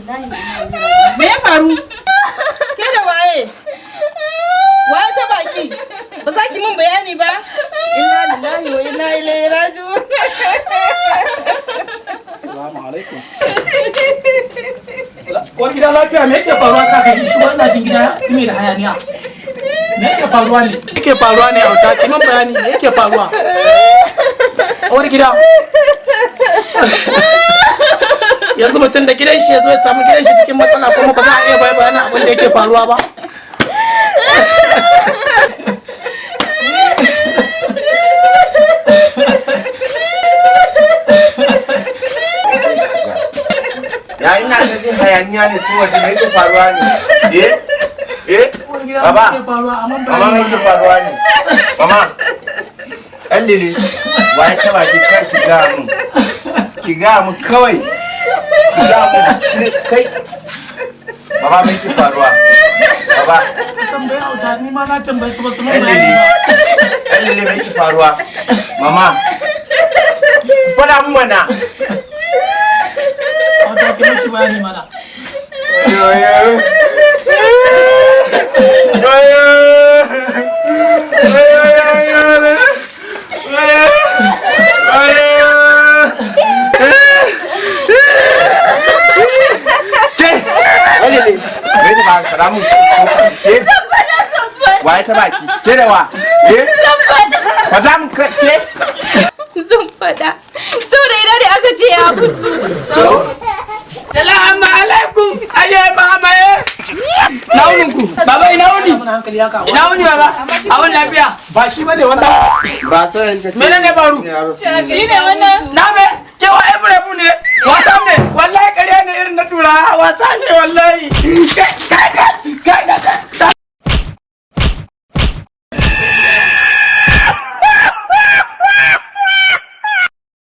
Lillahi wa inna ilaihi raji'un. Me ya faru? Ke da waye? Waye ta baki? Ba za ki mun bayani ba? Inna lillahi wa inna ilaihi raji'un. Assalamu alaikum. Wani gida lafiya, me yake faruwa? Ka kai shi wannan jin gida mai da hayaniya. Me yake faruwa ne? Yake faruwa ne, auta? Ki mun bayani, me yake faruwa? Wani gida. Yanzu mutum da gidan shi ya zo ya samu gidan shi cikin matsala, kuma ba za a iya bayanin abin da yake faruwa ba. Ya ina ta jin hayaniya ne tun waje, me yake faruwa ne? Eh? Eh? Wani gida, Baba. me yake faruwa? Amma Mama, me bayani. yake faruwa ne? Mama. Ɗan lili. Waye ta baki? Kar ki ga mun. Ki ga mun kawai. Ki ga mun shine kai. Baba, me yake faruwa? Baba. Tambayi auta, ni ma na tambayi su, ba su mun Ɗan bayani lili. ba. Ɗan lili, me yake faruwa? Mama. Faɗa mun mana. Auta, ki mishi bayani mana. Ke! Wani ne? Me ne ba faɗa mun? Ke? Waye ta baki? Ke da wa? Eh? Faɗa mun ke? Zan faɗa. Saurayi na ne aka ce ya mutu. Salamu alaikum. Aye mama ye. Na wunin ku. Baba, ina wuni? Muna hankali haka. Ina wuni, baba? A wuni lafiya? Ba shi bane wannan. Ba sai ka ce. Mene ne faru? Shi ne wannan. Na me? Ke wa ebure ne? Wasa ne? Wallahi ƙarya ne irin na tura. Wasa ne wallahi. Kai kai kai.